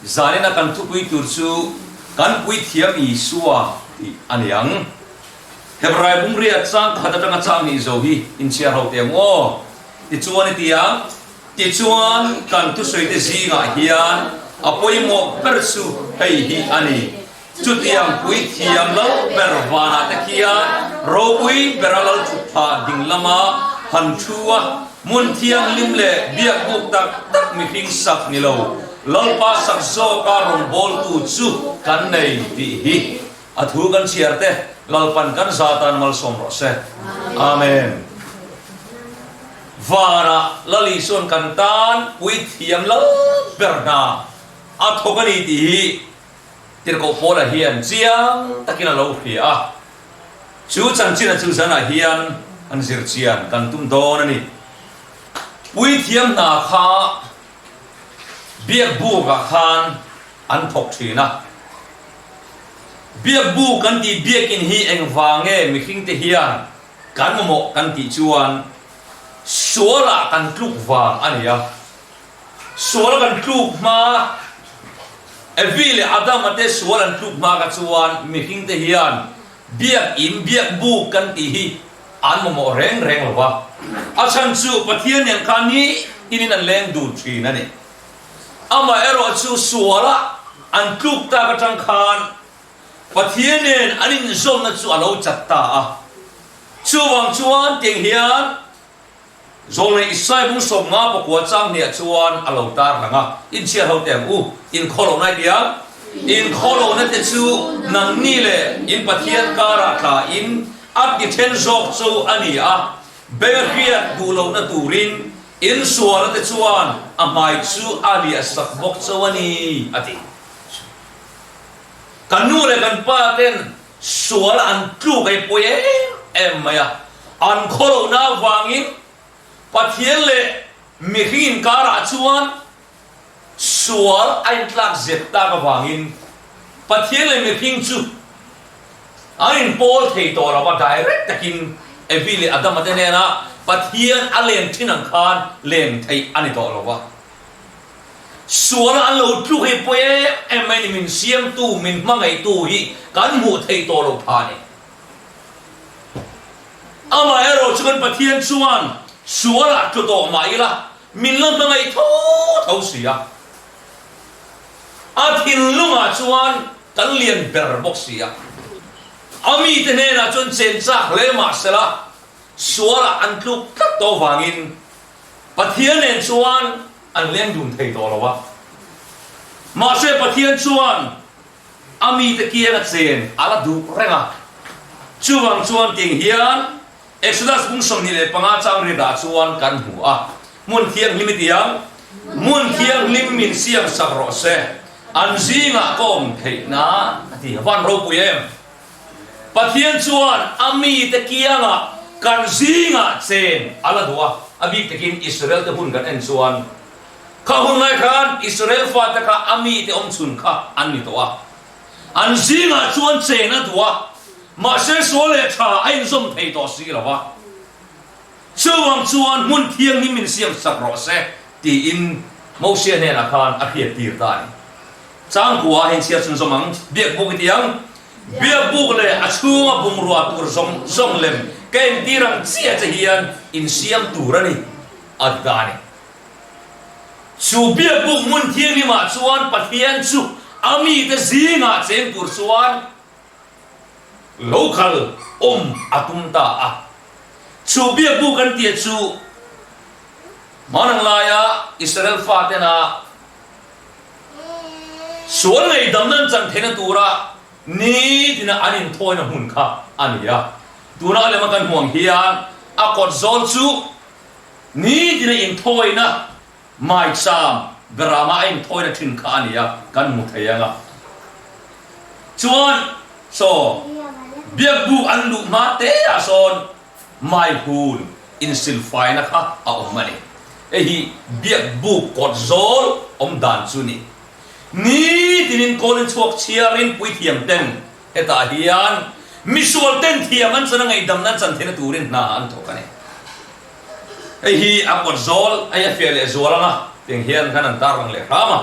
Zanina kan thupui tur chu Kan Puithiam Isua tih a ni ang. Hebrai bungriat chang khat atanga chang hnih zo hi inchhiar ho teh ang aw. Tichuan i ti ang. Tichuan kan thusawite zingah hian a pawimawh ber chu hei hi a ni. Chutiang puithiam lo ber vanah te khian ropui bera lal thut phah ding lama han thu a, hmun thianghlim leh biakbuk tak tak mihring sak ni lo, Lalpa sak zawka rawngbawltu chu kan nei tih hi a thu kan chhiar te Lalpan kan za tan malsawm rawh se. Amen. Vanah Lal Isuan kan tan puithiam lal ber hna a thawk a ni tih hi Tirhkoh Paula hian chiang takin a lo hria a, chu chanchina chu zanah hian an zir chian kan tum dawn a ni. Puithiam hna kha biakbukah khan an thawk thin a. Biakbuk kan tih biakin hi engvang nge mihringte hian kan mamawh kan tih chuan sualah kan tluk vang a ni a. Sual kan tluk hma, Evi leh Adama te sual an tluk hma ka chuan mihring te hian biakinn, biakbuk kan tih hi an mamawh reng reng lo va. A chhan chu Pathian nen khan ni tinin an leng dun thin a ni. Amaherawh chu suala an tluk tak atang khan Pathian nen an inzawmna chu a lo chat ta a. Chuvang chuan tiang hian Zawlnei Isai bung 50 pakua chang hniah chuan a lo tar lang a, Inchhiar ho teh ang u, inkhaw lohna i tia? Inkhaw lohna te chu nangni leh in Pathian karah tla in a ti then zawk chu a ni a, beng hriat duh lohna turin in sualna te chuan a hmai chu a liah sak bawk cho a ni, a ti. Kan nu leh kan pa ten Sual an tluk ei pawi em em mai a, an khawlohna avangin Pathian leh mihring inkarah chuan sual a intlak zep tak avangin Pathian leh mihring chu an inpawl thei tawh lo a, direct takin Evi leh Adama te hnena Pathian a len thin ang khan len theih a ni tawh lo va. Sual an lo tluk hi pawi em em mai ni, min siamtu, min hmangaihtu hi kan hmuh theih tawh lo pha ni. Amaherawh chu kan Pathian chuan sualah tlu tawh mah ila min la hmangaih tho tho si a. A thinlungah chuan kan lian ber bawk si a. A mite hnenah chuan chen chak hle mah sela sualah an tluk tlat tawh vangin Pathian nen chuan an leng dun thei tawh lo a. Mahse Pathian chuan a mite kiang a chen a la duh reng a. Chuvang chuan ting hian Exodus bung 25 chang riatah chuan kan hmu a, Hmun thianghlim i ti ang, hmun thianghlim min siam sak rawh se, an zingah ka awm theih nan a ti. A van ropui em! Pathian chuan a mite kiangah kan zingah chen a la duh a, a bik takin Israel te hun kan en chuan kha hun lai khan Israel fate kha a mite awmchhun kha an ni tawh a, an zingah chuan chen a duh a, mahse sual leh tha a inzawm thei tawh si lo a, chuvang chuan hmun thianghlim min siam sak rawh se tiin Mosia hnenah khan a hriattir ta a ni. Changkua ah hian chhiar chhun zawm ang, biakbuk i ti ang. Biakbuk leh a chhunga bungrua tur zawng zawng lem ka entir ang chiah che hian insiam tur a ni, a ti ta a ni. Chu biakbuk hmun thianghlimah chuan Pathian chu a mite zingah cheng tur chuan lo kal awm a tum ta a. Chu biakbuk an tih chu hmanang laia Israel fatena Sual ngaihdamna an chan theihna tura nitina an inthawina hmun kha a ni a. Tuna a lema kan hmuh ang hian a kawt zawl chu nitina inthawina maicham berama a inthawina thin kha a ni a, kan hmu thei ang a. Chuan saw biakbuk an luh hma te ah sawn Maihun insilfaina kha a awm a ni. Hei hi biakbuk kawt zawl awm dan chu ni. Nitinin kawlin chhuak chhiarin puithiam ten hetah hian misual ten thiam an chan a ngaihdamna an chan theihna turin hna an thawk a ni. Hei hi a kawt zawl a i a fiah leh zual ang a, tiang hian khan an tarlang leh hram a.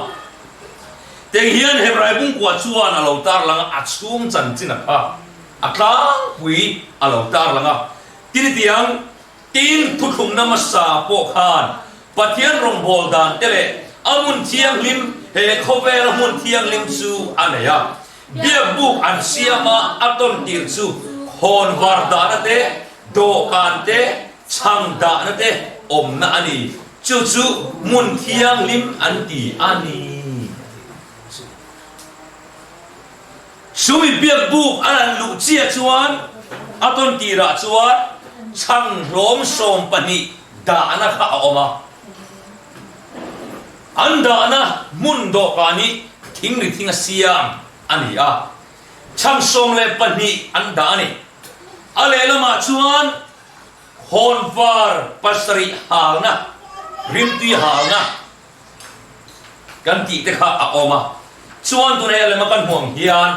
Teng hian Hebrai bungkua chuan a lo tarlang a, a chhung chanchin a kha a tlangpui a lo tarlang a. Tin tiang Tin, thuthlungna hmasa pawh khan Pathian rawngbâwl dan te leh a hmun thianghlim, he khawvela hmun thianghlim chu a nei a. Biakbuk an siam a, a tawn tir chu hawnvar dahna te, dawhkan te, chhang dahna te awmna a ni. Chu chu hmun thianghlim an ti a ni. Chumi biakbuk an han luh chiah chuan a tawn tirah chuan chhang hlawm 12 dahna kha a awm a. An dahna hmun dawhkan hi thingri thinga siam a ni a, chhang 12 an dah a ni. A lehlamah chuan hawnvar pasarih halna, rimtui halna, Kan tih te kha a awm a, chuan tuna he lema kan hmuh ang hian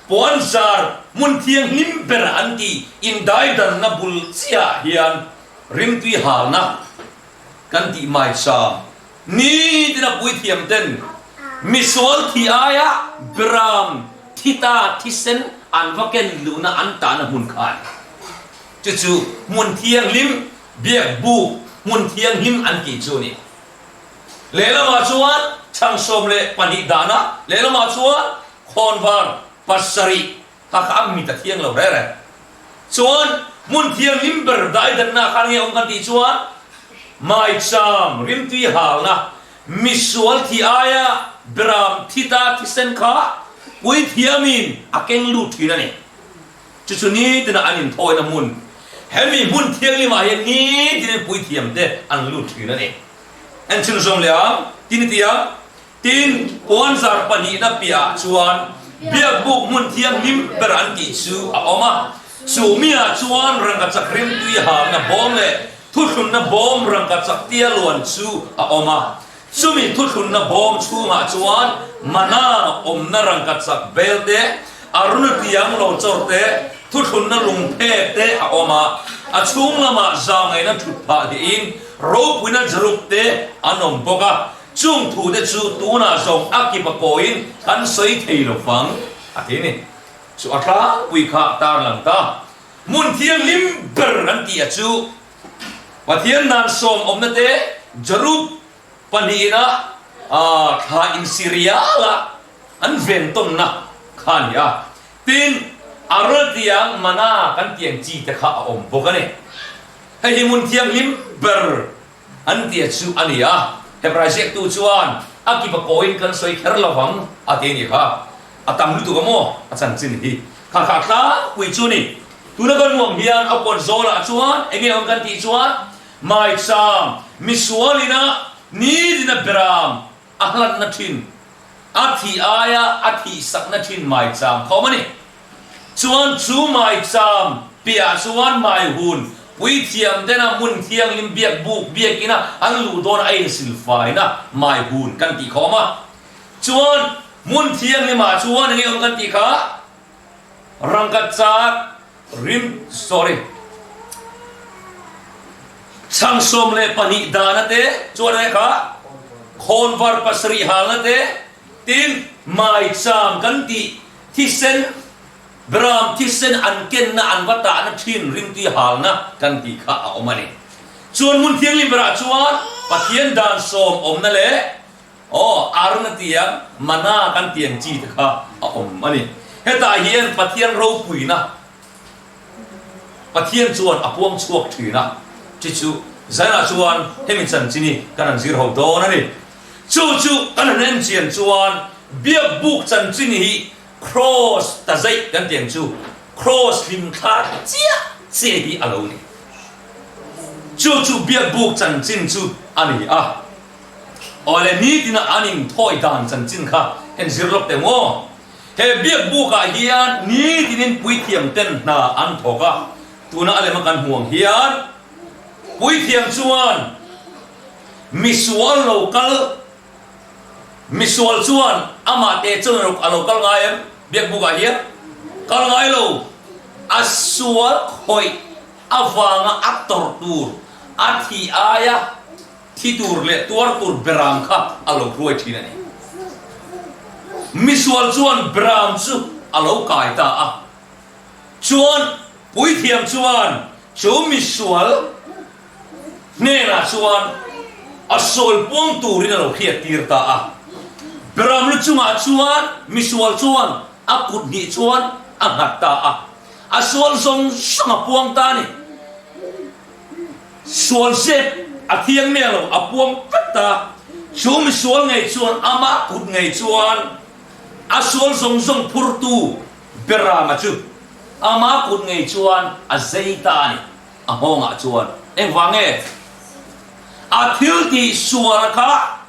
puanzar hmun thianghlim ber an tih indaidanna bul chiah hian rimtui halna kan tih mai sa. Nitin a puithiam ten misual thi aia beram thi ta thisen an va ken luhna an tahna hmun kha a ni. Chu chu hmun thianghlim biakbuk hmun thianghlim an tih chu a ni. Lehlamah chuan chhang 12 dahna, lehlamah chuan khawnvar pasarih kha kha a mit a thiang lo reng reng. Chuan hmun thianghlim ber daidanna khan nge awm kan tih chuan maicham rimtui halna, misual thi aia beram thi ta thisen kha puithiamin a keng lut thin a ni. Chu chu nitina an inthawina hmun, hemi hmun thianghlimah hian nitinin puithiamte an lut thin a ni. En chhun zawm leh ang, tin i ti a. Tin, puanzar pahnihna piahah chuan biakbuk hmun thianghlim ber an tih chu a awm a. Chu miah chuan rangkachak rimtui halna bawm leh thuthlunna bawm rangkachak tia luan chu a awm a. Chumi thuthlunna bawm chhungah chuan mana awmna rangkachak bel te, aruna tiang lo chawr te, thuthlunna lungphek te a awm a. A chhung lamah zangaihna thut phah hlihin ropuina jaruk te an awm bawk a. Chung thute chu tunah zawng a kip a kawiin kan sawi thei lo fang a ti a ni. Chu a tlangpui kha tarlang ta. Hmun thianghlim ber an tih a chu Pathian dan sawm awmna te Jarub pahnihina thla insi riala an ven tawnna kha a ni a. Tin, Aral tiang mana kan tiang chi te kha a awm bawk a ni. Hei hi hmun thianghlim ber an tia chu a ni a. Hebrai ziaktu chuan a kipa kawiin kan sawi kher lo vang a ti a ni kha. A tam lutuk a maw a chanchin hi. Kha kha tlangpui chu ni. Tuna kan nuam hian a kawt zawlah chuan enge awm kan tih chuan maicham misualina nitina beram a hlanna thin, a thih aia a thihsakna thin maicham kha awm a ni. Chuan chu maicham piahah chuan maihun puithiam tena hmun thianghlim biakbuk biakina an luh dawn a insilfaina maihun kan tih kha awm a. Chuan hmun thianghlimah chuan enge awm kan tih kha? Rangkachak rim sorry chhang 12 dahna te chuan enge kha? Khawnvar pasarih halna te tin maicham kan tih thisen beram thisen an kenna an va tahna thin rimtui halna kan tih kha a awm a ni. Chuan hmun thianghlim berah chuan Pathian dan sawm awmna leh Aw, Arun a ti a, mana kan ti ang chi te kha a awm a ni. Hetah hian Pathian ropuina Pathian chuan a puang chhuak thin a, chi chu Zainah chuan hemi chanchin hi kan han zir ho dawn a ni. Chu chu kan han en chian chuan biakbuk chanchin hi Kraws ta zaih kan ti ang chu, Kraws hlimthla chiah chiah hi a lo ni. Chu chu biakbuk chanchin chu a ni a. Awle nitina an inthawi dan chanchin kha en zir lawk teh maw? He biakbukah hian nitinin puithiam ten hna an thawk a, tuna a lema kan hmuh ang hian puithiam chuan misual lo kal, misual chuan amah teh chuan a lo kal ngai em? Biakbukah hian kal ngai lo, a sual khawih avanga a tawrh tur a thih aia Thi tur leh tuar tur beram kha a lo hruai thin a ni. Misual chuan Beram chu a lo kai ta a. Chuan puithiam chuan chu misual hnenah chuan a sawi puang turin a lo hriattir ta a. Beram lu chungah chuan misual chuan a kut hnih chuan a nghat ta a. A sual zawng zawng a puang ta a ni. Sual zep a thiang miah lo, a puang vek ta. Chu misual ngei chuan amah kut ngei chuan a sual zawng zawng phurtu Berama chu amah kut ngei chuan a zei ta a ni. A nghawngah chuan engvang nge a thil tih sual kha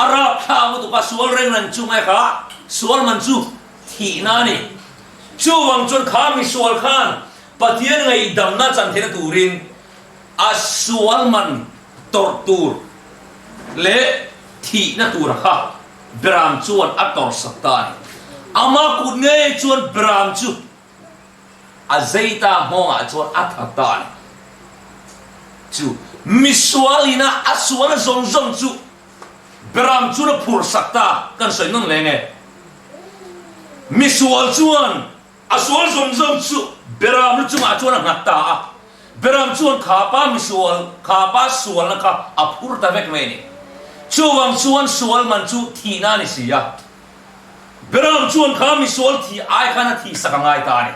a rapthlak lutuk a, sual reng reng chu nge kha sual man chu thihna a ni. Chuvang chuan kha misual khan Pathian ngaihdamna chan theihna turin a sual man tawrh tur leh thihna tura kha Beram chuan a tawrhsak ta a ni. Ama kut ngei chuan Beram chu a zei ta nghawngah chuan a that ta a ni. Chu misual ina a sualna zawng zawng chu Beram chuan a phurhsak ta kan sawi nawn leng e. Misual chuan A sual zawng zawng chu Beram lu chungah chuan a nghat ta a, Beram chuan kha pa misual, kha pa sualna kha a phur ta vek mai a ni. Chuvang chuan sual man chu thihna a ni si a, Beram chuan kha misual thih ai khan a thihsak a ngai ta a ni.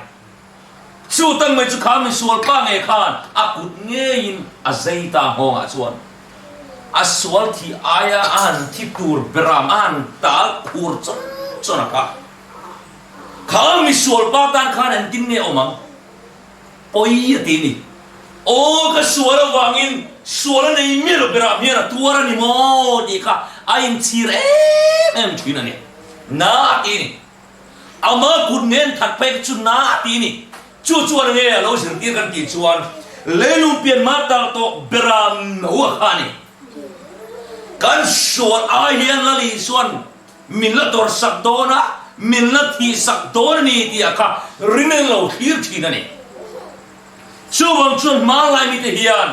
Chu tak mai chu kha misual pa ngei khan a kut ngeiin a zei ta nghawngah chuan a sual thih aia a han thi tur Beram a han tal khur chawn chawn a kha. Kha misual pa tan khan engtin nge awm ang? Pawi a ti ni. Aw ka sual avangin sual a nei miah lo berah hian a tuar a ni maw tih kha a inchhir em em thin a ni. Na a ti ni. Ama kut nen that phei kha chu na a ti ni. Chu chuan nge a lo zirtir kan tih chuan leilung pian hma tal tawh bera no a kha a ni. Kan sual ai hian Lal Isuan Min la tawrhsak dawn a, min la thihsak dawn a ni tih a kha ring lo thlir thin a ni. Chuvang chuan hmanlai mite hian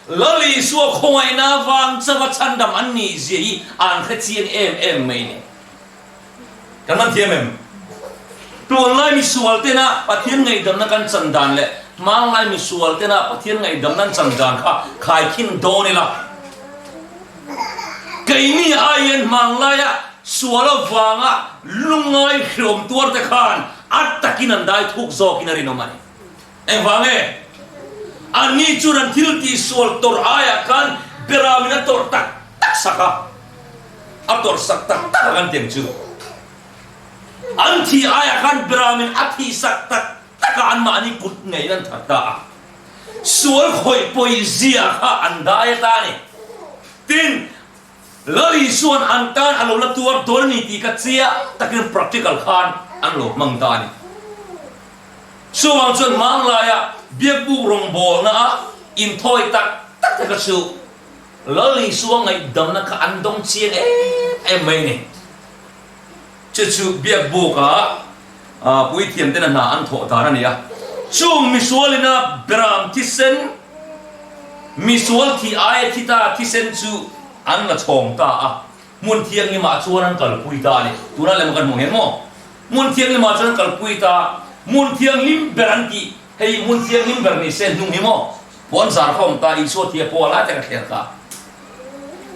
Lal Isua khawngaihna avang chauha chhandam an nih zia hi an hre chiang em em mai a ni. Kan man thiam em? Tunlai misual tena Pathian ngaihdamna kan chan dan leh hmanlai misual tena Pathian ngaihdamna an chan dan kha khaikhin dawn ila. Keini aiin hmanlaia sual avanga lungngai hreawm tuarte khan a takin an dai thuk zawkin a rinawm a ni. Engvang nge? Anni chuan an thil tihsual tawrh aiah khan Beramin a tawrh tak tak sak a, a tawrh sak tak tak a kan ti ang chu. An thih aiah khan Beramin a thih sak tak tak a, anmahni kut ngeiin an that ta a. Sual khawih pawi zia kha an dai ata a ni. Tin, Lal Isua'n an tan a lo la tuar dawn a ni tih kha chiah takin practical khan an lo hmang ta a ni. Chuvang chuan hmanlaia biakbuk rawngbawlna a inthawi tak tak te kha chu Lal Isua ngaihdamna kha an dawng chiang em em mai a ni. Chu chu biakbuka puithiamtena hna an thawh dan a ni a. Chung misualina beram thisen, misual thih aia thi ta thisen chu an la chhawng ta a, hmun thianghlimah chuan an kalpui ta a ni. Tunah lem kan hmuh hian maw? Hmun thianghlimah chuan an kalpui ta, hmun thianghlim ber an tih, hei hmun thianghlim ber ni se hnung hi maw? Puan zar kha awm ta, Isua thia pawh a lai tak a thler ta.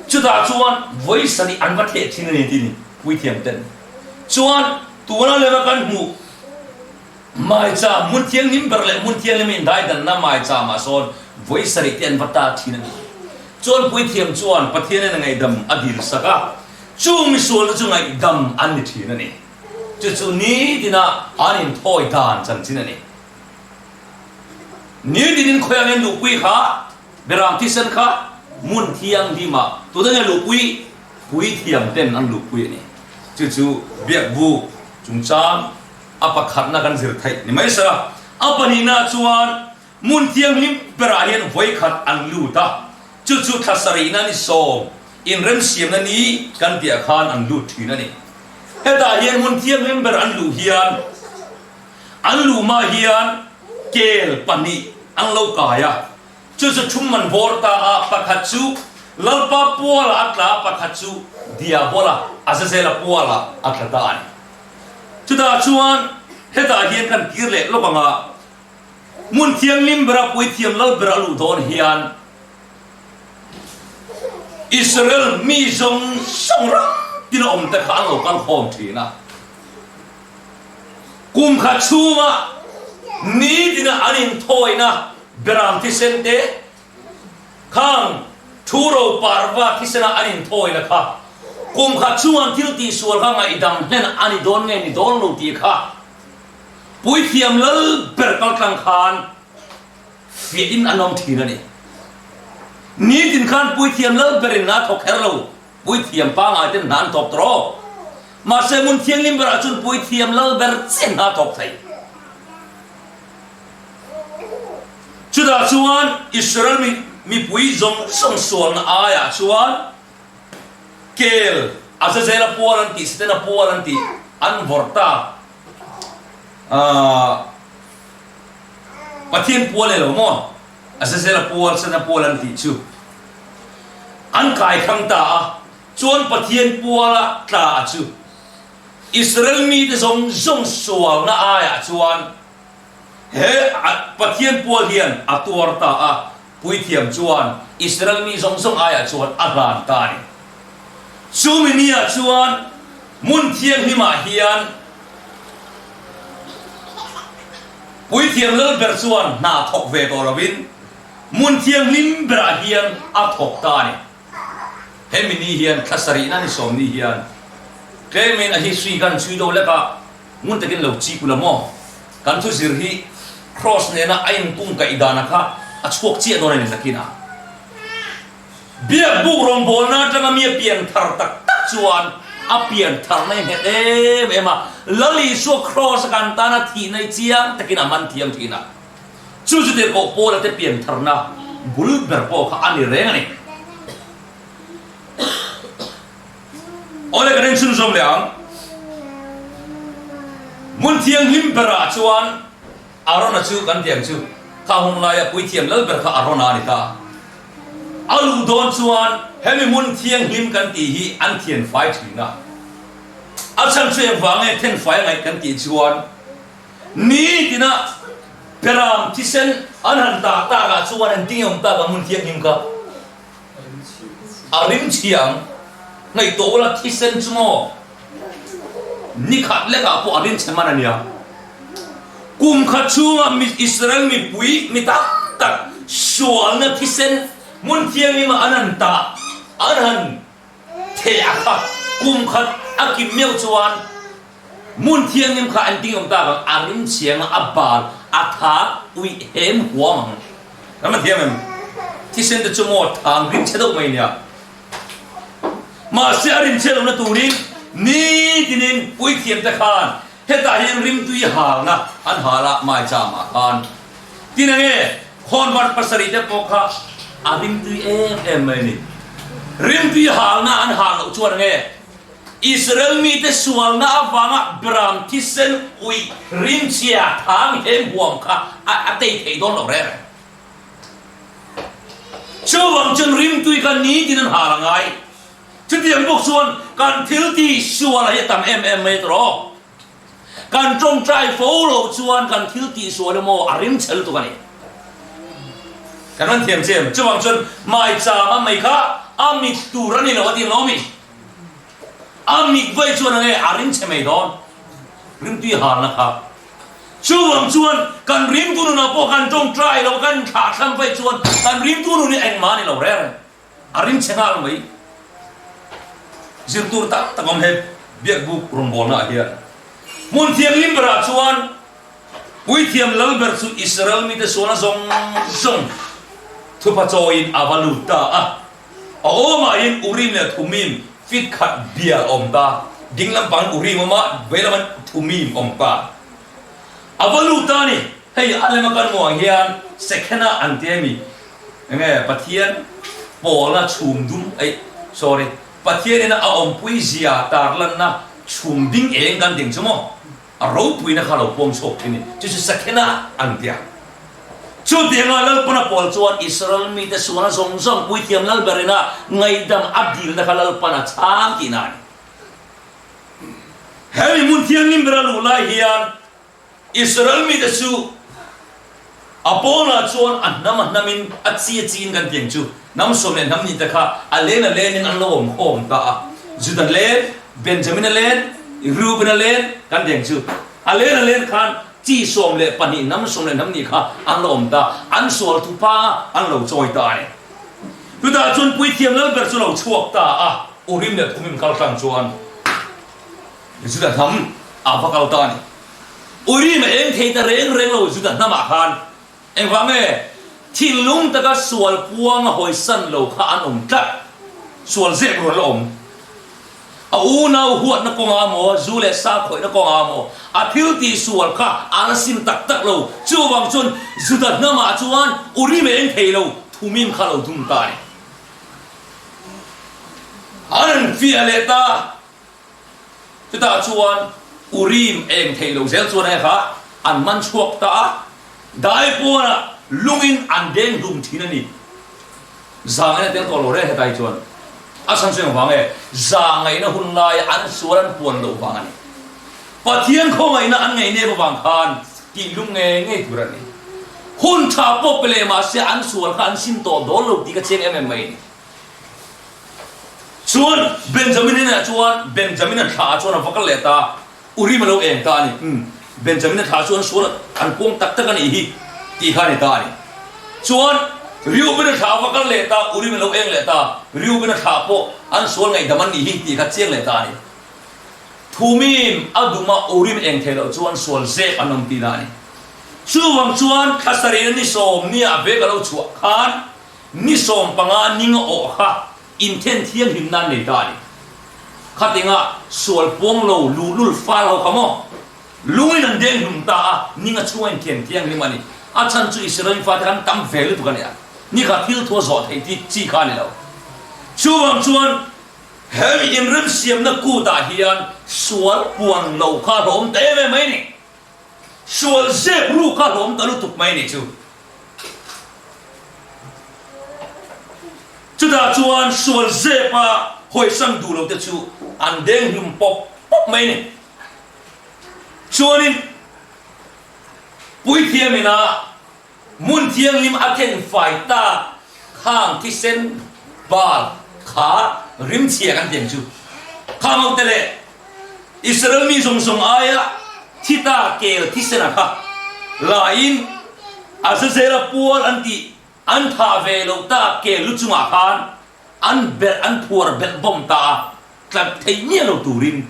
Chutah chuan vawi sarih an va theh thin a ni tih ni puithiam ten chuan tuna lema kan hmuh maicham hmun thianghlim ber leh hmun thianghlim indaidanna maicham ah sawn vawi sarih te an va ta thin a ni. Chuan puithiam chuan Pathianin a ngaihdam a dil sak a, chung misual te chu ngaihdam an ni thin a ni. Chu chu nitina an inthawi dan chanchin a ni. Nitinin khawiah nge luhpui kha Beram thisen kha hmun thianghlim ah tute nge luhpui? Puithiam ten an luhpui a ni. Chu chu biakbuk chungchang a pakhatna kan zir theih ni mai sela. A pahnihna chuan hmun thianghlim berah hian vawikhat an lut a, chu chu thla sarihna ni sawm inremsiamna ni kan tihah khan an lut thin a ni. Hetah hian hmun thianghlim ber an luh hian An luhmah hian kel pahnih an lo kai a, chu chu thum man bawr ta a, pakhat chu Lalpa pualah a tla a, pakhat chu Diabola, Azazela pualah a tla ta a ni. Chutah chuan hetah hian kan kir leh lawk ang a, hmun thianghlim bera puithiam lal ber a luh dawn hian Israel mi zawng zawng ram tina awm te kha an lo kal khawm thin a. Kum khat chhunga nitina an inthawina beram thisen te, Khang thu ro parva thisena an inthawina kha kum khat chhunga an thil tihsual kha ngaihdam hlen a ni dawn nge ni dawn lo tih kha Puithiam lal ber kaltlang khan fiahin an awm thin a ni. Nitin khan Puithiam lal berin hna thawk kher lo, Puithiam pangngai ten hna an thawk tawh rawh. Mahse hmun thianghlim berah chuan Puithiam lal ber chiah hna thawk thei. Chutah chuan Israel mipui zawng zawng sualna aiah chuan kel Azazela pual an tih, Setana pual an tih an vawrh ta. Aaa Pathian pual elo maw? Azazela pual, Setana pual an tih chu an kaikhang ta a, chuan Pathian puala tla a chu Israel mite zawng zawng sualna aiah chuan he Pathian pual hian a tuar ta a, puithiam chuan Israel mi zawng zawng aiah chuan a hlan ta a ni. Chumi niah chuan hmun thianghlimah hian puithiam lalber chuan hna thawk ve tawh lovin hmun thianghlim berah hian a thawk ta a ni. Hemi ni hian thla sarihna ni sawmni hian tlemin a history kan chhui deuh lek a, ngun takin lo chik ula maw? Kan thu zir hi Kross nena a inkung kaih dana kha a chhuak chiah dawn a ni nakin a. Biak buk rawngbawlna atanga mi a pian thar tak tak chuan a pian tharna hi nghet em em a, Lal Isua Kross a kan tana thihna hi chiang takin a man thiam thin a. Chu chu tirhkoh Paula te piantharna bul ber pawh kha a ni reng a ni. Awle kan inchhunzawm leh ang. Hmun thianghlim berah chuan Arona chu kan ti ang chu, kha hun laia puithiam lal ber kha Arona a ni ta. A luh dawn chuan hemi hmun thianghlim kan tih hi an thianfai thin a. A chhan chu engvang nge thenfai a ngaih kan tih chuan, Nitina Beram thisen an han tak takah chuan an tinge awm tak ang hmun thianghlim kha a rim chhia ang. Ngaihtuah ula thisen chu maw nikhat lekah pawh a rim chhe man a nia. Kum khat chhunga Israel mipui mi tam tak sualna thisen hmun thianghlima an han tah an han theh a kha kum khat a kim meuh chuan Hmun thianghlim kha an ting awm tak ang, a rim chhiang a, a bal, a tha uih hem huam ang. Ram a thiam em? Thisen te chu maw thang rim chhe deuh mai nia. Mahse a rim chhe lohna turin nitinin puithiam te khan hetah hian rimtui halna an hal a, maicham ah khan. Tin enge khawnvar pasarih te pawh kha a rimtui em em mai a ni. Rimtui halna an hal loh chuan enge Israel mite sualna avanga Beram thisen uih rimchhia thang hem huam kha a tei thei dawn lo reng reng. Chuvang chuan rimtui kha nitin an hal a ngai. Chutiang bawk chuan kan thil tih sual hi a tam em em mai tawh. Kan tawngtai fo loh chuan kan thil tihsual emaw a rim chhe lutuk a ni. Kan rawn thiam che em? Chuvang chuan maicham a mei kha a mit tur a ni lo a ti ang lo mi? A mit vawi chuan a nge a rim chhe mai dawn. Rimtui halna kha. Chuvang chuan kan rimtu nunah pawh kan tawngtai lo, kan thlahthlam vawi chuan kan rimtu nun hi engmah a ni lo reng reng. A rim chhe nghal mai. Zir tur tak tak awm he biakbuk rawngbawlna ah hian. Hmun thianghlim berah chuan Puithiam lal ber chu Israel mite sualna zawng zawng thupa chawiin a va lut ta a. A awmahin Urim leh Thumim fit khat bial a awm ta. Ding lampangin Urim awm a, vei lamin Thumim awm ta. A va lut ta a ni. Hei a lema kan hmuh ang hian Sekhena an ti a mi? Enge Pathian pawlna chhum dum eih sorry Pathian ina a awmpui zia tarlanna chhum ding eng kan ding chu maw a ropuina kha lo pawm chhuak thin ni chu chu Sakhena an tia. Chutianga Lalpana pawl chuan Israel mite sualna zawng zawng puithiam Lalberina ngaihdam a dilna kha Lalpan a chhang tihna a ni. Hemi hmun thianghlim bera luh lai hian Israel mite chu a pawnah chuan a hnam a hnamin a chi a chiin kan tiang chu hnam sawm leh hnam nite kha a len a lenin an lo awm khawm ta a. Juda len, Benjamina len, Reubena len kan tiang chu a len a len khan chi 12 hnam 14 nih kha an lo awm ta, an sual thupa an lo chawi ta a ni. Chutah chuan puithiam lalber chu lo chhuak ta a, Urim leh Thumim kal tlang chuan Juda hnam a va kal ta a ni. Urim a eng thei ta reng reng lo Juda hnamah khan engvang nge thinlung taka sual puang a hawisan lo kha an awm tlat, sual zep rual la awm. A unau huatna kawngah maw, zu leh sa khawihna kawngah maw, a thil tih sual kha a la sim tak tak lo. Chuvang chuan Juda hnamah chuan Urim a eng thei lo, Thumim kha lo dum ta a ni. An rawn fiah leh ta. Chutah chuan Urim a eng thei lo zel chuan hei kha an man chhuak ta a, dai pawnah lungin an deng hlum thin a ni. Zangaihna tel tawh lo reng hetai chuan a chhan chu engvang nge? Zangaihna hun laia an sual an puan loh vang a ni. Pathian khawngaihna an ngaih nep avang khan tih lung ngei ngei tur a ni. Hun tha pawh pe leh mahse an sual kha an sim tawh dawn lo tih ka chiang em em mai a ni. Chuan Benjamin hnenah chuan Benjamin-a thla ah chuan a va kal leh ta. Urim a lo eng ta a ni. Umm, Benjamin-a thla chuan sual an kuang tak tak a nih hi tih kha a ni ta a ni. Chuan Reuben-a thla a va kal leh ta, Urim a lo eng leh ta, Reuben-a thla pawh an sual ngaihdam an nih hi tih kha chiang leh ta a ni. Thumim a duma Urim eng thei loh chuan sual zep an awm tihna a ni. Chuvang chuan thla sarihna ni sawmnia vek a lo chhuah khan ni 15 ning a awh kha Inthen thianghlim nan nei ta a ni. Khatinga sual puang lo luhlul fal ho kha maw? Lungin an deng hlum ta a, ninga chhunga inthen thianghlim a ni. A chhan chu Israel fate khan tam ve lutuk a nia. Ni kha thil thu a zawh theih tih chi kha a ni lo. Chuvang chuan hemi inremsiamna kutah hian sual puan lo kha hlawm ta em em mai a ni. Sual zep ru kha hlawm ta lutuk mai ni chu. Chutah chuan sual zepa hawisang duh lo te chu an deng hlum pawp pawp mai ni. Chuanin Puithiam ina Hmun thianghlim a ken fai tak khang thisen bal kha rimchhia kan tiang chu. Khang ho te leh Israel mi zawng zawng aia thi ta kel thisen a kha laiin Azazela pual an tih an thah ve loh tak kel lu chungah khan an belh an phuar belh bawm ta a tlat thei miah lo turin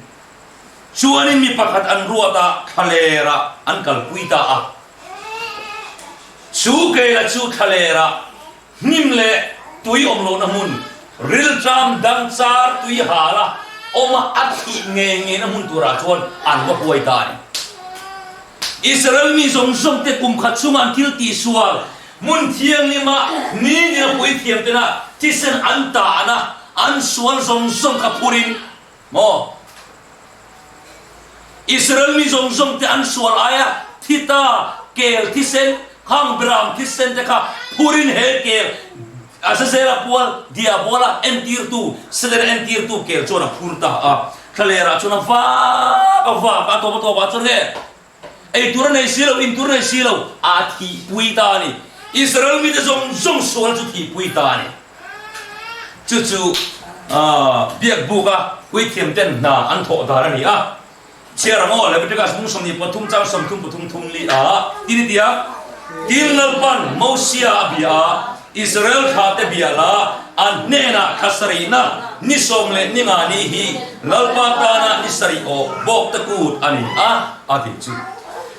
chuanin mi pakhat an ruat a thlalerah an kalpui ta a. Chu keila chu thlalerah hnim leh tui awm lohna hmun, rilṭam dang char tui hala awma a thih ngei ngeina hmun turah chuan an va huai ta a ni. Israel mi zawng zawng te kum khat chunga an thil tihsual hmun thianghlim ah nitin a puithiam tena thisen an tahna an sual zawng zawng kha phurin maw? Israel mi zawng zawng te an sual aia thi ta kel thisen khang beram thisen te kha phurin he kel Azazela pual Diabola entirtu Setana entirtu kel chuan a phur ta a. Thlalerah chuan a vak a vak a, tawp a tawpah chuan nge ei tur a nei si lo, in tur a nei si lo, a thihpui ta a ni. Israel mite zawng zawng sual chu thihpui ta a ni. Chu chu biakbuka puithiamten hna an thawh dan a ni a. Chhiar ang aw, Leviticus bung 23 chang 33 thum li a tin i ti a, Tin Lalpan Mosia a bia a, Israel thlate bia la, an hnenah thla sarihna ni sawm leh ni nga ni hi Lalpa tana ni sarih awh bawk te kut a ni a, a ti chu.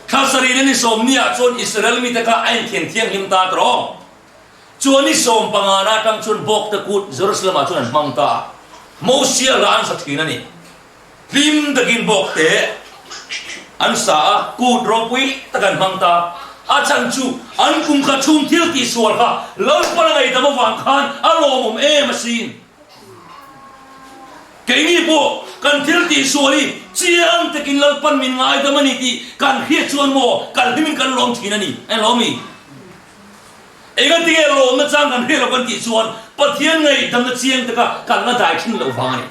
Thla sarihna ni sawm niah chuan Israel mite kha a inthian thianghlim ta tawh. Chuan ni sawm pangana atang chuan bawk te kut Jerusalem ah chuan an hmang ta a, Mosia hla an sa thin a ni. Hlim takin bawk te an sa a, kut ropui tak an hmang ta. A chhan chu an kum khat chhung thil tihsual kha Lalpan a ngaihdam avang khan a lawmawm em asin. Keini pawh kan thil tihsual hi chiang takin Lalpan min ngaidam a ni tih kan hriat chuan maw kan hlimin kan lawm thin a ni, eng lo mi? Engatinge lawmna chang kan hriat lo kan tih chuan Pathian ngaihdamna chiang taka kan la dai thin loh vang a ni.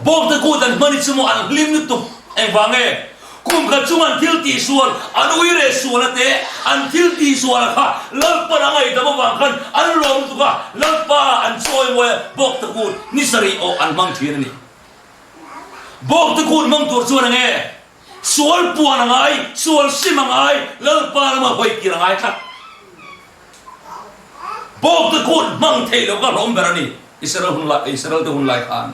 Bawkte kut an hman hi chu maw an hlim lutuk engvang nge? Kum khat chung an thil tihsual, an ui reh suala te, an thil tihsuala kha Lalpan a ngaihdam avang khan an lawm lutuk a, Lalpa an chawimawi a, bawkte kut ni sarih awh an hmang thin a ni. Bawkte kut hmang tur chuan enge? Sual puan a ngai, sual sim a ngai, Lalpa lama hawi kir a ngai tlat. Bawkte kut hmang theih loh kha hlawm ber a ni, Israel hun lai, Israel te hun lai khan.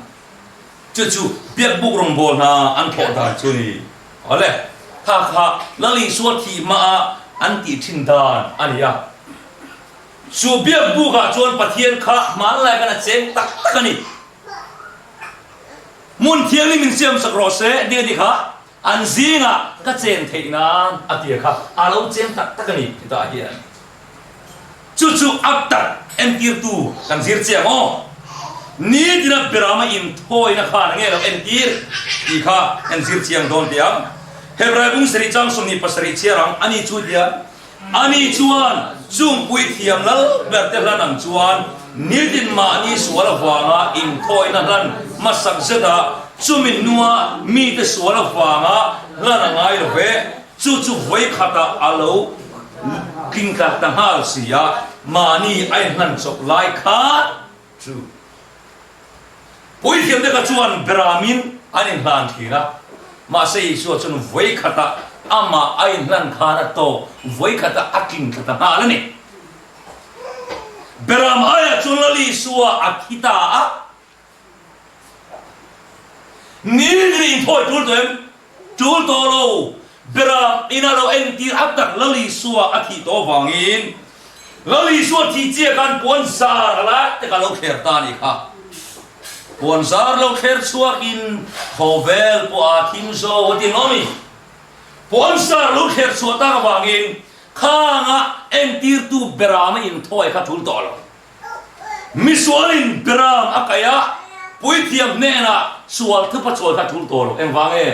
Chu chu biakbuk rawngbâwl hna an thawh dan chu a ni. Awle, kha kha Lal Isua thih hmaah an tih thin dan a ni a. Chu biakbukah chuan Pathian kha hmanlai khan a cheng tak tak a ni. Hmun thianghlim min siamsak rawh se tih a ti kha, an zingah ka chen theih nan a ti a kha, a lo cheng tak tak a ni hetah hian. Chu chu a tak entirtu kan zir chiang aw. Nitina Berama inthawina khan nge lo entir tih kha kan zir chiang dawn teh ang. Hebrai bung sarih chang 27 chhiar ang a ni chu hian Ani chuan chung puithiam lal berte hlan ang chuan nitin mahni sual avanga inthawina hlan hmasak zeta chumi hnua mite sual avanga hlan a ngai lo ve, chu chu vawikhatah a lo tlingtla ta nghal si a, mahni a inhlan chawp lai khan chu. Puithiamte kha chuan Beramin an inhlan thin a, mahse Isua chuan vawikhatah amah a inhlan khan a tawk, vawikhatah a tling thla ta nghal a ni. Beram aiah chuan Lal Isua a thi ta a. Nitin inthawi tul tawh em? Tul tawh lo, Beram ina lo entir a tak Lal Isua a thih tawh avangin Lal Isua thih chiah khan puan zar a lai te kha lo thler ta a nih kha. Puan zar lo thler chhuakin khawvel pawh a thim zo a ti lo ni. Puan zar lo thler chhuah tak avangin khanga entirtu Beram a inthawi kha tul tawh lo. Misualin Beram a kaih a, puithiam hnenah sual thupa chawi kha tul tawh lo. Engvang nge?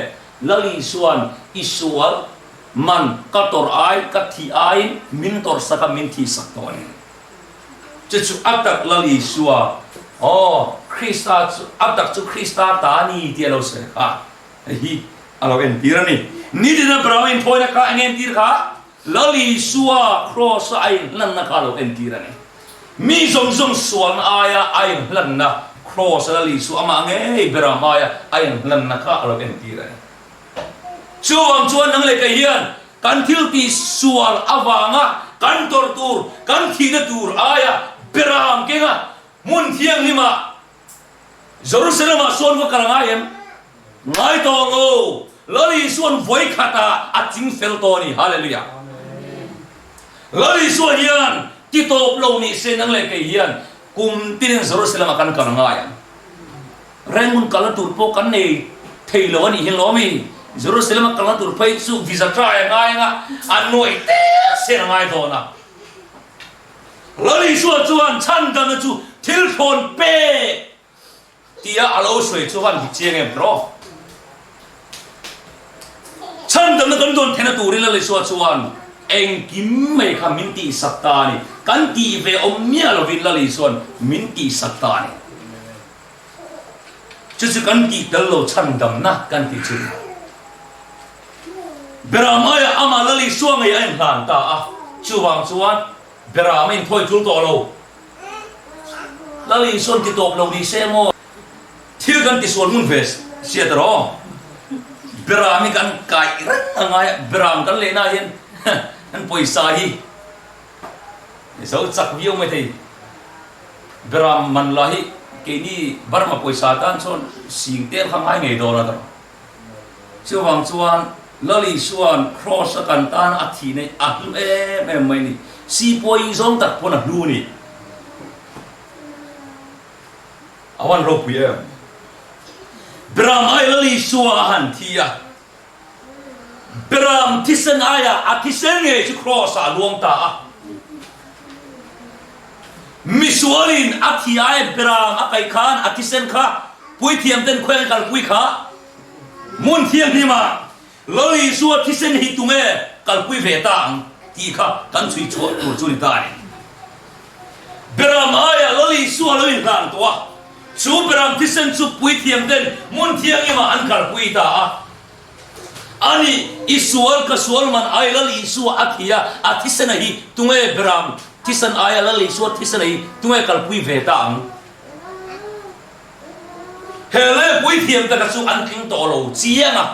Lal Isua'n i sual man ka tawrh ai, ka thih aiin min tawrh sak a, min thih sak tawh a ni. Chu chu a tak Lal Isua, aw, Krista chu, a tak chu Krista ta a ni tih a lo sawi kha. Hei hi a lo entir a ni. Nitin Abraham a inthawina kha eng entir kha? Lal Isua Kraws-a a inhlanna kha a lo entir a ni. Mi zawng zawng sualna aia a inhlanna Kraws-a Lal Isua amah ngei bera hmaia a inhlanna kha a lo entir a ni. Chuvang chuan nang leh kei hian kan thil tih sual avanga kan tawrh tur, kan thihna tur aia beram kenga hmun thianghlima Jerusalem-ah sawn va kal a ngai em? Ngai tawh lo! Lal Isua'n vawi khatah a ching fel tawh a ni. Hallelujah! Lal Isua hian ti tawp lo nih se nang leh kei hian kum tinin Jerusalem-ah kan kal a ngai ang. Rengun kalna tur pawh kan nei thei lo a nih hi lawm i. Jerusalem-a kalna tur phei chu visa try a ngai ang a, a nuaih tel sen a ngai dawn a. Lal Isua chuan chhandamna chu thil thlawn pek tia a lo sawi chu van dik chiang em tawh? Chhandamna kan dawn theihna turin Lal Isua chuan engkim mai kha min tihsak ta a ni. Kan tih ve awm miah lovin Lal Isua'n min tihsak ta a ni. Chu chu kan tih tel lo chhandamna kan tih chu. Beram aiah amah Lal Isua ngei a inhlan ta a, chuvang chuan Beram a inthawi tul tawh lo. Lal Isua'n ti tawp lo ni se maw? Thil kan tisual hmun ve sia ta rawh. Beram hi kan kaih reng a ngai a, Beram kan lehna ah hian kan pawisa hi zo chak viau mai thei. Beram man lah hi keini Burma pawisa tan chuan sing tel kha ngai ngei dawn a ta rawh. Chuvang chuan Lal Isua'n Kraws a kan tan a thih neih a hlu em em mai a ni. Sipawi zawng tak pawn a hlu a ni. A van ropui em. Beram ai Lal Isua a han thi a, Beram thisen aiah a thisen ngei chu Kraws ah a luang ta a. Misualin a thi ai Beram a kaih khan a thisen kha Puithiam ten khawi an kalpui kha hmun thianghlim ah Lal Isua thisen hi tunge kalpui ve ta ang? tih kha kan chhui chhuah tur chu ni ta a ni. Beram aiah Lal Isua lo inhlan tawh a, chu beram thisen chu puithiam ten hmun thianghlimah an kalpui ta a. A ni, i sual ka sual man ai Lal Isua a thi a, a thisena hi tunge beram thisen aia Lal Isua thisena hi tunge kalpui ve ta ang? He leh puithiam te kha chu an tling tawh lo chiang a,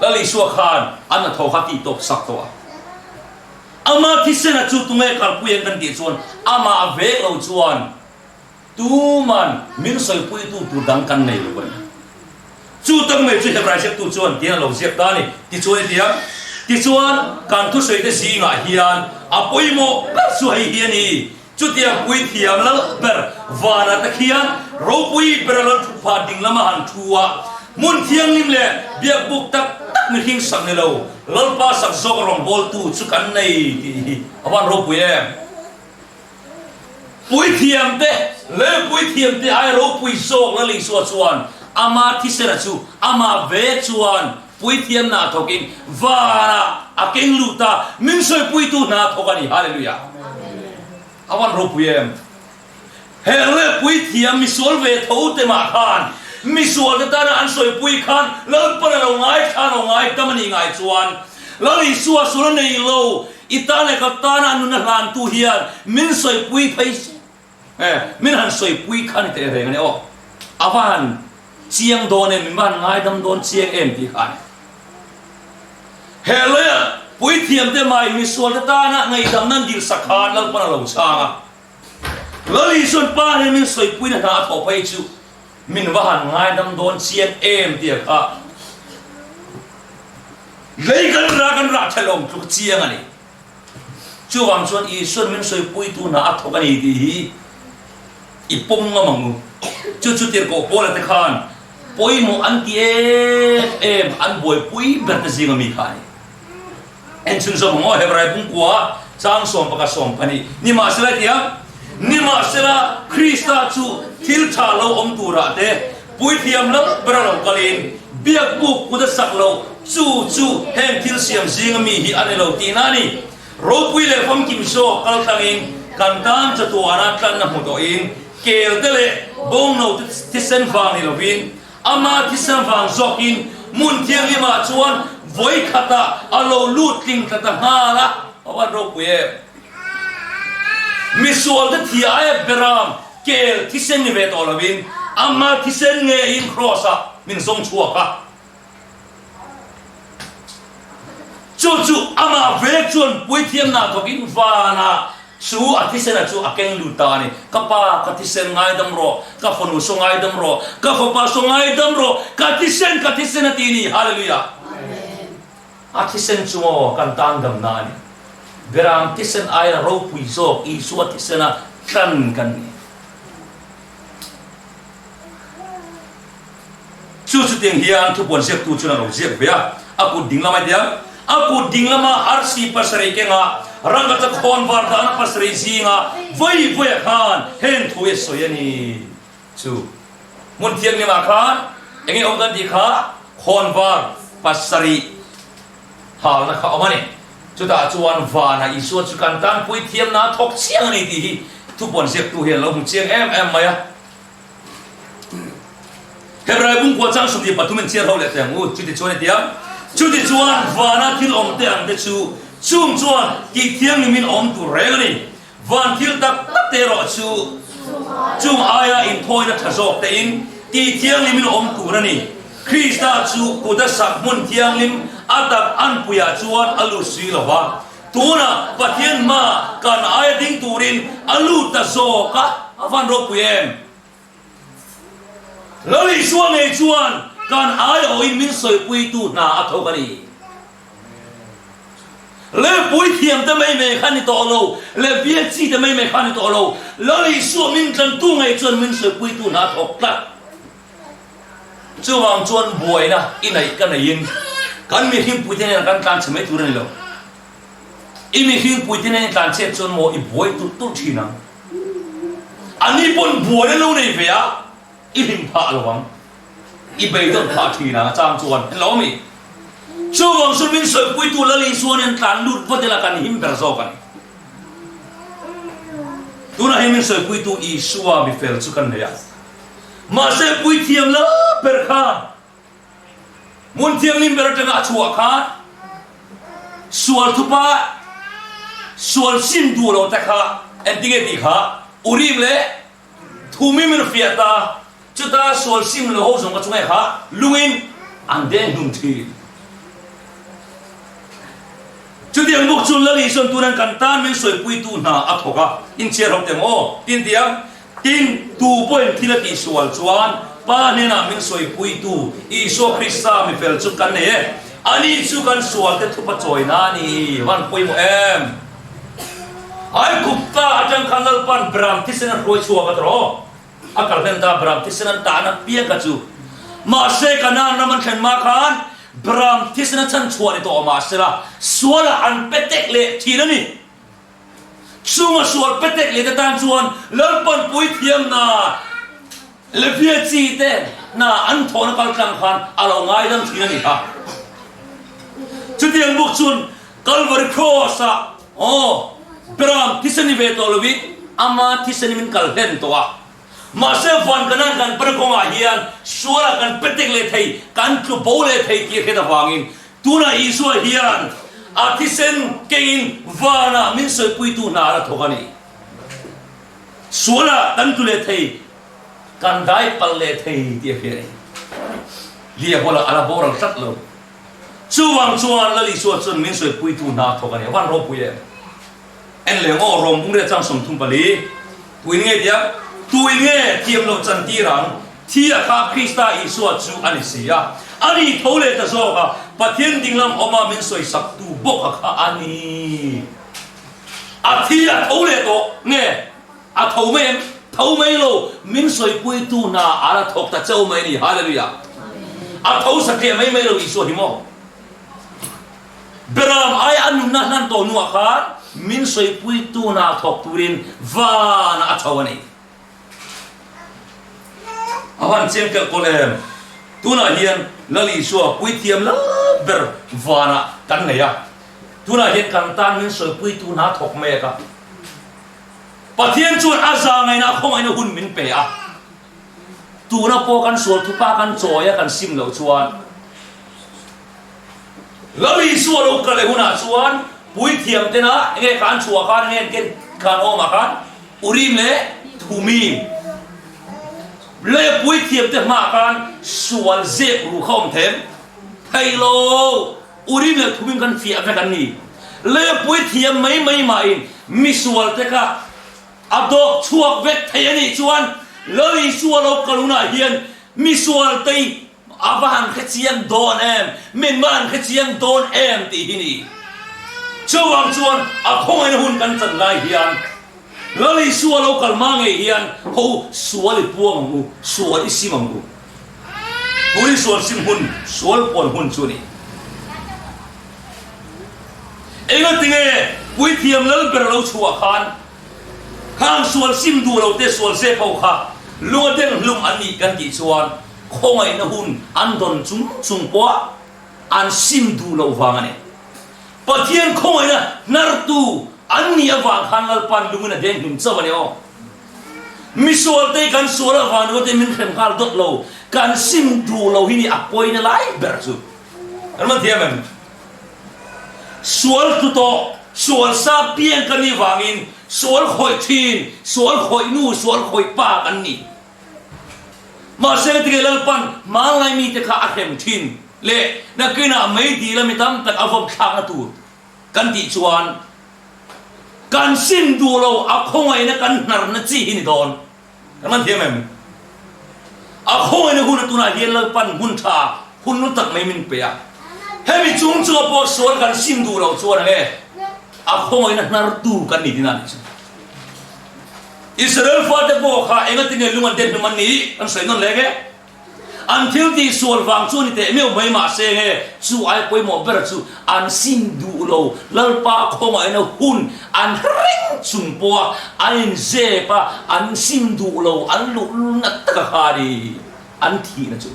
Lal Isua khan an hnathawh kha tih tawp sak tawh a. Ama thisena chu tunge kalpui ang kan tih chuan amah vek lo chuan tuman min sawipuitu tur dang kan nei lo a ni. Chu tak mai chu Hebrai ziaktu chuan tiang a lo ziak ta a ni. Tichuan i ti ang. Tichuan kan thusawite zingah hian a pawimawh ber chu hei hi a ni. Chutiang puithiam lal ber vanah te khian ropui bera lal thutphah ding lama han thu a, hmun thianghlim leh biakbuk tak tak mihring sak ni lo, Lalpa sak zawk rawngbawltu chu kan nei tih hi a van ropui em? Puithiam te leh puithiam te ai ropui zawk Lal Isua chuan ama thisena chu amah ve chuan puithiam hna thawkin vanah a keng lut a, min sawipuitu hna thawk a ni. Hallelujah! A van ropui em! Heng leh puithiam misual ve tho te mah khan misual te tana an sawipui khan Lalpan a lo ngaithla a lo ngaidam a nih ngai chuan Lal Isua sual a nei lo, i tan leh ka tana a nunna hlantu hian min sawipui phei E, min han sawipui kha ni teh reng a ni aw. A va han chiang dawn em, min va han ngaidam dawn chiang em tih kha a ni. He lawia puithiamte mai misualte tana ngaihdamna an dilsak khan Lalpan a lo chhang a. Lal Isuan pa hian min sawipuina hna a thawh phei chu min va han ngaidam dawn chiang em tih kha lei kan rah kan rah thelawm tluk chiang a ni. Chuvang chuan Isuan min sawipuitu hna a thawk a ni tih hi i pawm ngam ang u. Chu chu tirhkoh Paula te khan pawimawh an ti em em, an buaipui ber te zinga mi kha a ni. Enchhunzawm ang aw, Hebrai pumkua chang 11 12 Nimahsela tia, Nimahsela Krista chu thil tha lo awm turah te puithiam lo bera lo kalin biakbuk kut a sak loh Chu chu heng thil siam zinga mi hi a ni lo tihna a ni. Ropui leh famkim zawk kal tlangin kan tan chatuana tlanna hmu tawhin kel te leh bawngno te thisen vang ni lovin ama thisen vang zawkin hmun thianghlimah chuan vawi khatah a lo lut tling tla ta nghal a. A van ropui em! Misual te thi aia beram kel thisen ni ve tawh lovin ama thisen ngeiin kraws-ah min zawng chhuak a. Chu chu amah ve chuan puithiamna thawkin vanah chu a thisena chu a keng lut ta a ni. Ka pa, ka thisen ngaidam rawh, ka fanu saw ngaidam rawh, ka fapa saw ngaidam rawh, ka thisen, ka thisen a ti ni. Hallelujah! A thisen chu maw kan tan damna a ni. Beram thisen aia ropui zawk Isua thisena tlan kan ni. Chu chutiang hian thupuan ziaktu chuan a lo ziak ve a, a kut ding lama hian a kut ding lama arsi pasarih kenga rangkachak khawn var dahna pasarih zinga vawi vawiah khan heng thu hi a sawi a ni. Chu hmun thianghlimah khan eng nge awm kan tih kha khawn var pasarih halna kha a awm a ni. Chutah chuan vanah Isua chu kan tanpui thiamna a thawk chiang a ni tih hi thupuan ziaktu hian a lo hmu chiang em em mai a. Hebrai bungkua chang 23 in chhiar ho leh teh ang u. Chutichuan i ti ang, Chutichuan vana thil awm te ang te chu chung chuan tih thianghlimin awm tur reng a ni. Van thil tak tak te erawh chu chung aia inthawina tha zawk tein tih thianghlimin awm tur a ni. Krista chu kut a sak hmun thianghlim a tak anpuiah chuan a lut si lo va. Tunah Pathian hmaah kan aia ding turin a lut ta zawk a, a van ropui em? Lal Isua ngei chuan kan aiawhin min sawipuitu hna a thawk a ni. Lehpui thiam te mai mai kha ni tawh lo, lehbial chi te mai mai kha ni tawh lo, Lal Isua min tlantu ngei chuan min sawipuitu hna a thawk tlat. Chuvang chuan buaina i neih ka neiin kan mihringpuite nen kan tlanchhe mai tur a ni lo. I mihringpuite nen i tlanchhiat chuan maw i buai tulh tulh thin ang. Ani pawn buaina lo nei ve a, i hlim phah lo ang. I beidawn phah thin ang a chang chuan. Englo a mi? Chuvang chu min sawipuitu Lal Isua nen tlan lut vat ila kan him ber zawk a ni. Tunah hian min sawipuitu Isua mi fel chu kan nei a. Mahse puithiam la ber khan hmun thianghlim ber atanga a chhuah khan sual thupa sual sim duh lo te kha engtinge tih kha Urim leh Thumim in a fiah ta, chuta sual sim lo ho zawng ka chunge kha lungin an deng hlum thin. Chutiang bawk chu Lali chuan tunan kan tan min sawipuitu hna a thawk a, inchhiar ho teh maw? Tin ti ang, tin, tu pawhin thil a tihsual chuan Pa hnenah min sawipuitu Isua Krista mi fel chu kan nei e, ani chu kan sualte thupa chawina a ni, van pawimawh em? Aigupta atang khan Lalpa'n Beram thisen a hruai chhuak a tawh. A kal hlen ta Beram thisen an tahna piang kha chu. Mahse Kanaan ram an thlen hma khan Beram thisen a chhan chhuah ni tawh mahsela sualah an pe tek leh thin a ni. Chunga sual pe tek leh te tan chuan Lalpa'n puithiamna Levia chi te hna an thawhna kal tlang khan a lo ngaidam thin a ni kha. Chutiang bawk chuan Calvary Cross ah aw Beram thisen ni ve tawh lovin ama thisen in min kal hlen tawh a. Mahse van kanan kan pana kawngah hian sualah kan petek leh thei, kan tlu bo leh thei tih a hriat avangin tunah Isua hian a thisen kengin vanah min sawipuitu hna a la thawk a ni. Sualah kan tlu leh thei, kan dai palh leh thei tih a hria a ni. Lia bulah a la boral tlat lo. Chuvang chuan Lal Isua chuan min sawipuitu hna a thawk a ni. A van ropui em? En leh ngaw rawm bung riat chang 34. Tuin nge tia? Tuin nge thiam loh chan tir ang? Thi a kha Krista Isua chu a ni si a. A ni tho leh ta zawk a, Pathian dinglam awma min sawisaktu bawk a kha a ni. A thi a tho leh tawh nge? A tho mai em? Tho mai lo, min sawipuitu hna a la thawk ta cheu mai a ni. Hallelujah! A tho satliah mai mai lo Isua hi maw? Beram aia a nunna hlan tawh hnuah khan min sawipuitu hna thawk turin vanah a chho a ni. A van chiang kelh kawl em? Tunah hian Lal Isua puithiam lal ber vanah kan nei a. Tunah hian kan tan min sawipuitu hna thawk mek a. Pathian chuan a zangaina a khawngaihna hun min pe a, tuna pawh kan sual thupa kan chawi a kan sim loh chuan Lal Isua lo kal leh hunah chuan puithiam tena enge kha an chhuah khan enge an ken khan awmah khan Urim leh Thumim leh puithiam te hmaah khan sual zep ru kha awm them thei lo. Urim leh Thumim kan fiah vek an ni. Lepui thiam mai mai mahin misual te kha a dawk chhuak vek thei a nih chuan Lal Isua lo kal hunah hian misual te hi a va han hre chiang dawn em, min va han hre chiang dawn em tih hi ni. Chuvang chuan a khawngaihna hun kan chan lai hian Lal Isua lo kal hma ngei hian ho sual i puang ang u, sual i sim ang u. Tui sual sim hun, sual puan hun chu a ni. Engatinge Puithiam Lalber lo chhuah khan khang sual sim duh lo te sual zep ho kha lung a deng hlum an nih kan tih chuan khawngaihna hun an dawn chung chung pawh an sim duh loh vang a ni. Pathian khawngaihna hnartu an nih avang khan Lalpa'n lungin a deng hlum chauh a ni aw. Misualte kan sual avang ringawt in min hrem nghal dawt lo, kan sim duh lo hi ni a pawina lai ber chu. Kan man thiam em? Sual tlu tawh, sual sa piang kan nih vangin sual khawih thin, sual khawih nu, sual khawih pa kan ni. Mahse tige Lalpan hmanlai mite kha a hrem thin leh nakinah meidil a mi tam tak a vawm thlakna tur kan tih chuan, Kan sim duh lo a khawngaihna kan hnarna chi hi ni dawn. Kan man thiam em? A khawngaihna hun a tunah hian Lalpan hmun tha hun lu tak mai min pe a. Hemi chung chunga pawh sual kan sim duh loh chuan enge a khawngaihna hnartu kan ni din a nih chu. Israel fate pawh kha engatinge lung an den hlum an nih kan sawi nawn leng e. An thil tih sual vang chu a ni teh meuh mai mahse nge chu ai pawimawh ber chu an sim duh lo, Lalpa khawngaihna hun an reng chung pawha an inzep a, an sim duh lo, an luhlul nat taka kha a ni an thihna chu.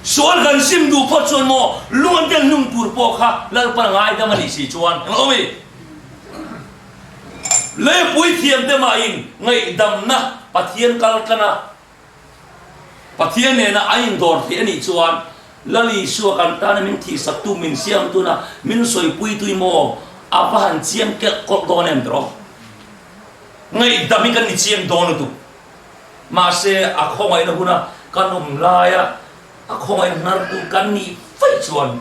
Sual kan sim duh phawt chuan maw lung an tel hnung tur pawh kha Lalpan a ngaidam a nih si chuan eng awm i? Leipui thiamte mahin ngaihdamna Pathian kal tlang a, Pathian nena an indawr theih a nih chuan Lal Isua kan tana min thihsaktu, min siamtuna min sawipuitui maw a va han chiang kelh kawlh dawn em tiraw? Ngaihdam hi kan ni chiang dawn lutuk. Mahse a khawngaihna huna kan awm laia a khawngaihna hnartu kan nih vaih chuan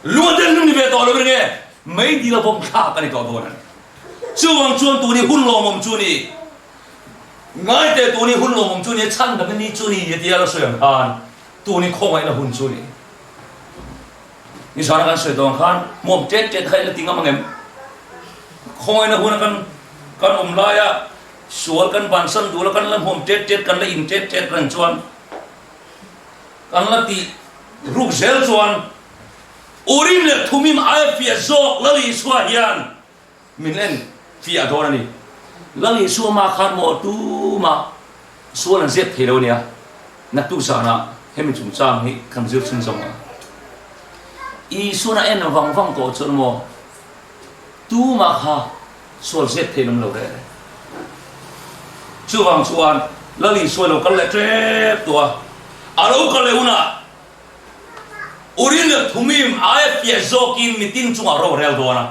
lung a den hlum ni ve tawh lo ring e, meidil a vawm thlak a ni tawh dawn a ni. Chuvang chuan tuni hun lawmawm chu ni. Ngaite tuni hun lawmawm chu ni, chhandamna ni chu ni tia la sawi ang khan tuni khawngaihna hun chu ni. Nizana kan sawi tawh ang khan hmuam tet tet kha i la ti ngam ang em? Khawngaihna huna kan kan awm laia sual kan bansan duh la kan la hmuam tet tet kan la in tet tet reng chuan kan la tih ruk zel chuan Urim leh Thumim aia fiah zawk Lal Isua hian Min en fiah dawn a ni. Lal Isua mah khan maw tumah sual an ziak thei lo a nia. Naktuk zanah hemi chungchang hi kan zir chhun zawng ang. Isuan a en vang vang tawh chuan maw tumah kha sual ziak thei an awm lo reh reh. Chuvang chuan Lal Isua lo kal leh tep tawh a, a lo kal leh hunah Urim leh Thumim aia fiah zawkin mitin chungah ro a rel dawn a.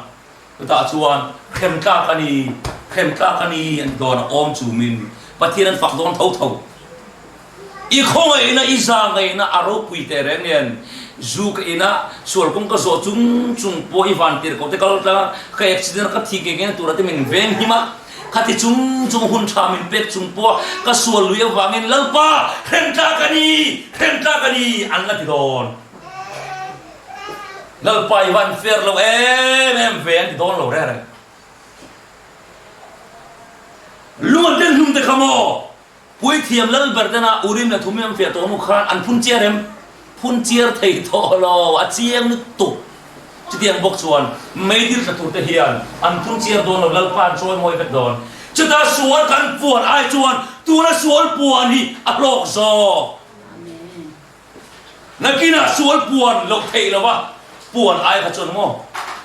Chutah chuan hrem tlak a ni, hrem tlak a ni an ti dawn a, awm chumin Pathian an fak dawn tho tho. I khawngaihna, i zangaihna a ropui teh reng nen, zu ka ina sual kawng ka zawh chung chung pawh i van tirh ko te kal tlang a, ka accident a ka thi ngei ngei tura te min veng him a, khati chung chung hun tha min pek chung pawh ka sual lui avangin Lalpa hrem tlak a ni, hrem tlak a ni an la ti dawn. Lalpa i van fair lo em em ve an ti dawn lo reng reng. Lung an den hlum te kha maw? Puithiam Lalber tena Urim leh Thumim an fiah tawh hnu khan an phun chiar em? Phun chiar thei tawh lo, a chiang lutuk. Chutiang bawk chuan meidil tla tur te hian an phun chiar dawn lo, Lalpa an chawi mawi vek dawn. Chutah sual kan puan ai chuan tuna sual puan hi a hlawk zawk. Nakinah sual puan loh theih lova puan ai kha chuan maw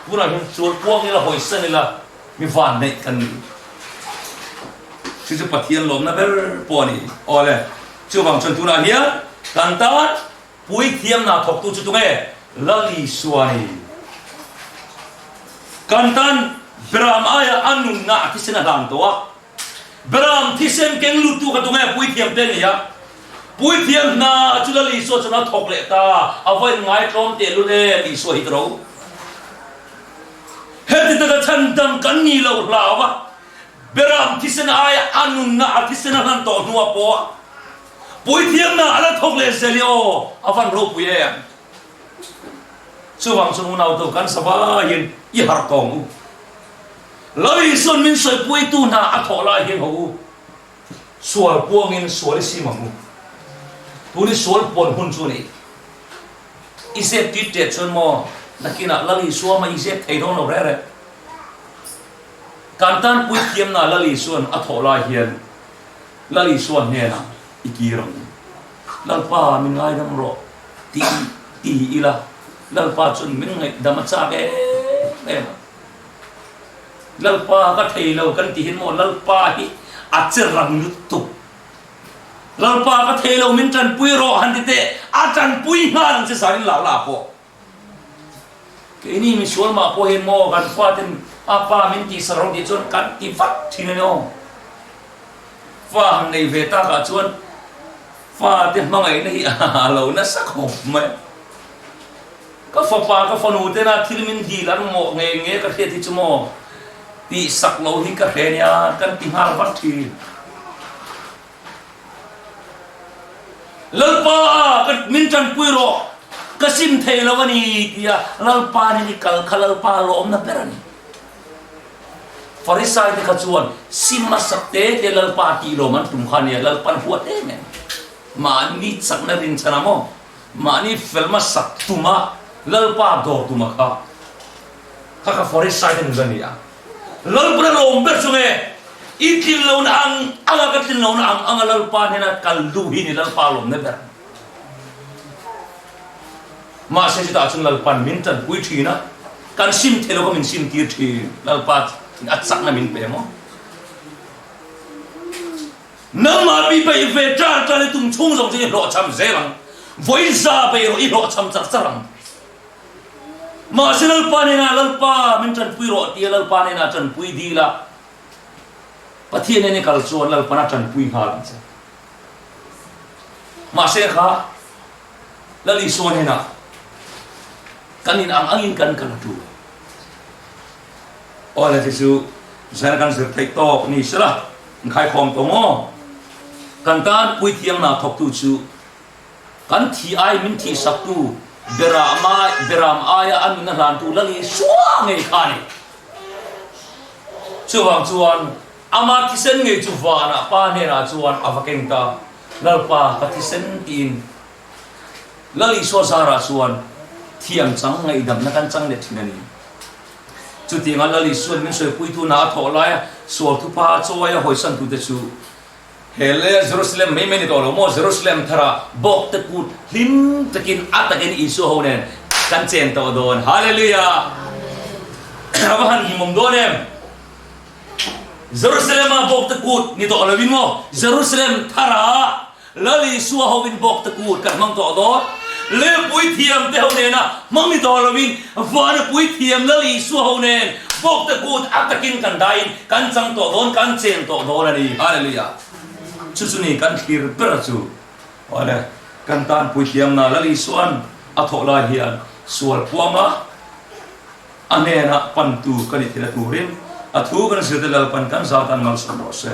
tunah hian sual puang ila hawisan ila mi van neih kan ni. Chu chu Pathian lawmna ber pawh a ni. Awle, chuvang chuan tunah hian kan tan puithiamna thawktu chu tunge? Lal Isua a ni. Kan tan Beram aia a nunna a thisen a hlan tawh a. Beram thisen keng luttu kha tunge puithiam te nia? Puithiam hna chu Lal Isua chuan a thawk leh ta, a va inngai tlawm teh lul em Isua hi tiro. Heti taka chhandam kan ni lo hlau a, Beram thisen aia a nunna a thisen a hlan tawh hnuah pawh puithiam hna a la thawk leh zel hi aw, a van ropui em. Chuvang chuan unautu kan savaiin i harh tawng u. Lal Isuan min sawipuitu hna a thawh lai hian ho u, sual puangin sual i sim ang u. Tun i sual puan hun chu a ni. I zep tit tet chuan maw nakinah Lal Isua mah i zep thei dawn lo reh reh. Kan tan puithiamna Lal Isuan a thawh lai hian Lal Isua hnenah i kir ang u. Lalpa min ngaidam rawh tih ti ila Lalpa chuan min ngaihdam a chak em em a. Lalpa ka thei lo kan ti hin maw Lalpa hi a che rang lutuk. Lalpa ka thei lo min tanpui rawh han ti teh a tanpui nghal ang che zan in lau la pawh. Keini misual mah pawh hian maw kan faten a pa min tih sak rawh tih chuan kan ti vat thin a ni aw. Fa han nei ve takah chuan fate hmangaihna hi a lo nasa khawp mai. Ka fapa ka fanu tena thil min dil an mawh nge nge ka hriat hi chu maw tih sak lo hi ka hre nia kan ti nghal vat thin. Lalpa ka min tanpui rawh ka sim thei lo a ni tia Lalpa nen i kal kha Lalpa lawmna ber a ni. Farisai te kha chuan sim a sak te te Lalpa tih lawm an tum kha nia Lalpan huat em em. Mahni chakna rinchhan a maw? Mahni fel hmasak tuma Lalpa dawr tuma kha kha ka Farisai te nun a ni a. Lalpa lawm ber chu nge i tlin lohna ang anga ka tlin lohna ang anga Lalpa hnena kal duh hi ni Lalpa lawmna ber. Mahse chutah chuan Lalpan min tanpui thin a, kan sim thei lo kha min sim tir thin. Lalpa a chakna min pe maw? Nangmah mi beih ve ṭar ṭar i tum chhung zawng chu i hlawhchham zel ang. Vawi za beih rawh i hlawhchham char char ang. Mahse Lalpa hnenah Lalpa min ṭanpui rawh tia Lalpa hnenah ṭanpui dil a, Pathian nen i kal chuan Lalpan a ṭanpui nghal ang che. Mahse kha Lal Isua hnenah kan in ang angin kan kal a ṭul. Aw le chu zan kan zir theih tawk ni sela in khaikhawm tawh maw? Kan tan puithiamna thawktu chu kan thi ai min thihsaktu Beram ai Beram aia a nunna hlantu Lal Isua ngei kha a ni. Chuvang chuan ama thisen ngei chu vanah Pa hnenah chuan a va keng ta, Lalpa ka thisen tiin Lal Isua zarah chuan thiam chang ngaihdamna kan chang leh thin a ni. Chutianga Lal Isua'n min sawipuitu hna a thawh laia sual thupa chawi a hawisantute chu he leh Jerusalem mai mai ni tawh lo maw? Jerusalem thara bawkte kut hlim takin a takin Isua ho nen kan chen tawh dawn. Hallelujah! A va han hlimawm dawn em? Jerusalem-a bawkte kut ni tawh lovin maw? Jerusalem thara Lal Isua hovin bawkte kut kan hmang tawh dawn. Lehpui thiam te ho nena hmang ni tawh lovin Vanapui thiam Lal Isua ho nen bawkte kut a takin kan daiin kan chang tawh dawn, kan chen tawh dawn a ni. Hallelujah! Chu chu ni kan thlir ber chu. Awle, kan tan puithiamna Lal Isua'n a thawh lai hian sual puanga A hnenah pantu ka nih theihna turin a thu kan zirte Lalpan kan zat an malsawm rawh se.